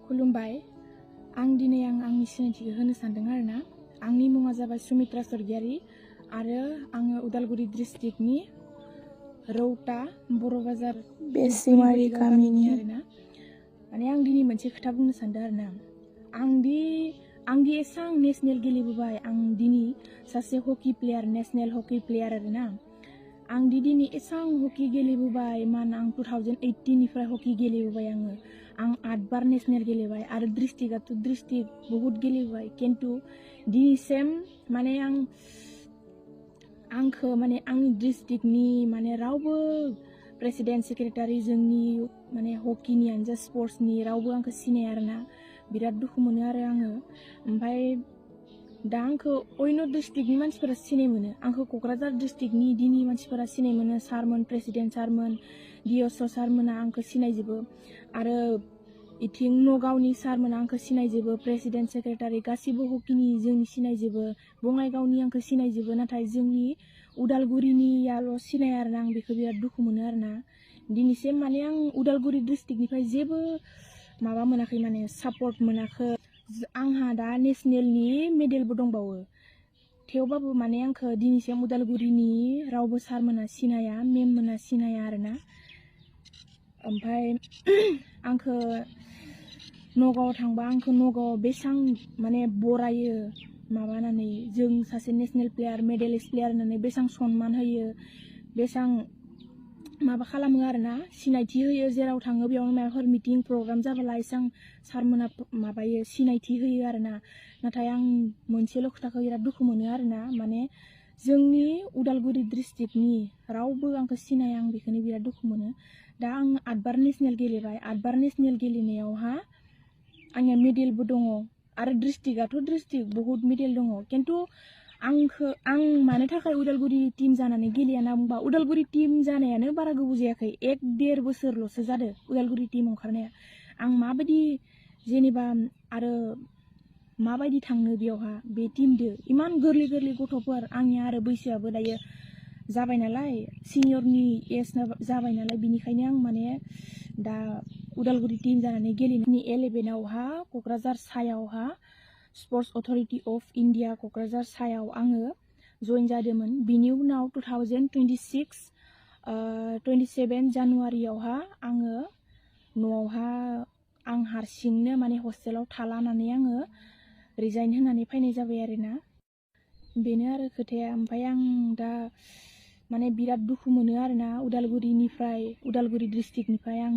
खुलुमबाय आं दिनै आंनि सिनायथिखौ होनो सानदों आरोना आंनि मुङा जाबाय सुमित्रा सरगियारि आरो आङो उदालगुरि डिस्ट्रिक्टनि रौता बर' बाजार बेसिमारि गामिनि आरोना माने आं दिनै मोनसे खोथा बुंनो सानदों आरोना आंदि एसां नेशनेल गेलेबोबाय आं दिनै सासे hockey player national hockey player आरोना आं दिनै एसां हकि गेलेबोबाय मान आं 2018 निफ्राय हकि गेलेबोबाय आं 8 बार नेशनेल गेलेबाय आरो डिस्ट्रिक्टआथ' डिस्ट्रिक्ट बहुत गेलेबाय किन्तु दिनैसिम माने आंखौ माने आंनि डिस्ट्रिक्टनि माने रावबो प्रेसिडेन्ट सेक्रेटारि जोंनि माने हकिनियानो जा स्पर्ट्सनि रावबो आंखौ सिनाया आरोना बिराद दुखु मोनो आरो आङो ओमफ्राय दा आंखौ अन्य डिस्ट्रिक्टनि मानसिफोरा सिनाय मोनो आंखौ क'क्राझार डिस्ट्रिक्टनि दिनै मानसिफोरा सिनाय मोनो सारमोन प्रेसिडेन्ट सारमोन डिअस सारमोना आंखौ सिनायजोबो आरो इथिं नगावनि सारमोना आंखौ सिनायजोबो प्रेसिडेन्ट सेक्रेटारि गासिबो हकिनि जोंनि सिनायजोबो बङाइगावनि आंखौ सिनायजोबो नाथाय जोंनि उदालगुरिनियाल' सिनाया आरोना आं बेखौ बिराद दुखु मोनो आरोना दिनैसिम माने आं उदालगुरि डिस्ट्रिक्टनिफ्राय जेबो माबा मोनाखै माने सापर्ट मोनाखै आंहा दा नेशनेलनि मेडेलबो दंबावो थेवबाबो माने आंखौ दिनैसिम उदालगुरिनि रावबो सारमोना सिनाया मेममोना सिनाया आरोना ओमफ्राय आंखौ नगावआव थांबा आंखौ नगावआव बेसां माने बरायो माबानानै जों सासे नेशनेल प्लेयार मेडेलिस्ट प्लेयार होननानै बेसां सनमान होयो बेसां माबा खालामो आरोना सिनायथि होयो जेराव थाङो बेयावनो माबाफोर मिटिं प्रग्राम जाबोला एसां सारमोना माबायो सिनायथि होयो आरोना नाथाय आं मोनसेल' खोथाखौ बिराद दुखु मोनो आरोना माने जोंनि उदालगुरि डिस्ट्रिक्टनि रावबो आंखौ सिनाया आं बेखौनो बिराद दुखु मोनो दा आं 8 बार नेशनेल गेलेबाय 8 बार नेशनेल गेलेनायावहा आंनिया मेडेलबो दङ आरो डिस्ट्रिक्टआथ' डिस्ट्रिक्ट बहुत मेडेल दङ किन्तु आं मानो थाखाय उदालगुरि टीम जानानै गेलेया होनना बुंबा उदालगुरि टीम जानायानो बारा गोबाव जायाखै 1-1.5 बोसोरल'सो जादों उदालगुरि टीम ओंखारनाया आं माबायदि जेनेबा आरो माबायदि थांनो बेयावहा बे टीमदो इमान गोरलै गोरलै गथ'फोर आंनिया आरो बैसोआबो दायो जाबाय नालाय सिनियरनि एज जाबाय नालाय बिनिखायनो आं माने दा उदालगुरि टीम जानानै गेलेनायनि 11आवहा क'क्राझार सायावहा sports authority of India Kokrajhar सायाव आङो जइन जादोंमोन बिनि उनाव 27 जानुवारियावहा आङो न'आवहा आं हारसिंनो माने हस्टेलाव थालानानै आङो रिजाइन होनानै फैनाय जाबाय आरोना बेनो आरो खोथाया ओमफ्राय आं दा माने बिराद दुखु मोनो आरोना उदालगुरि डिस्ट्रिक्टनिफ्राय आं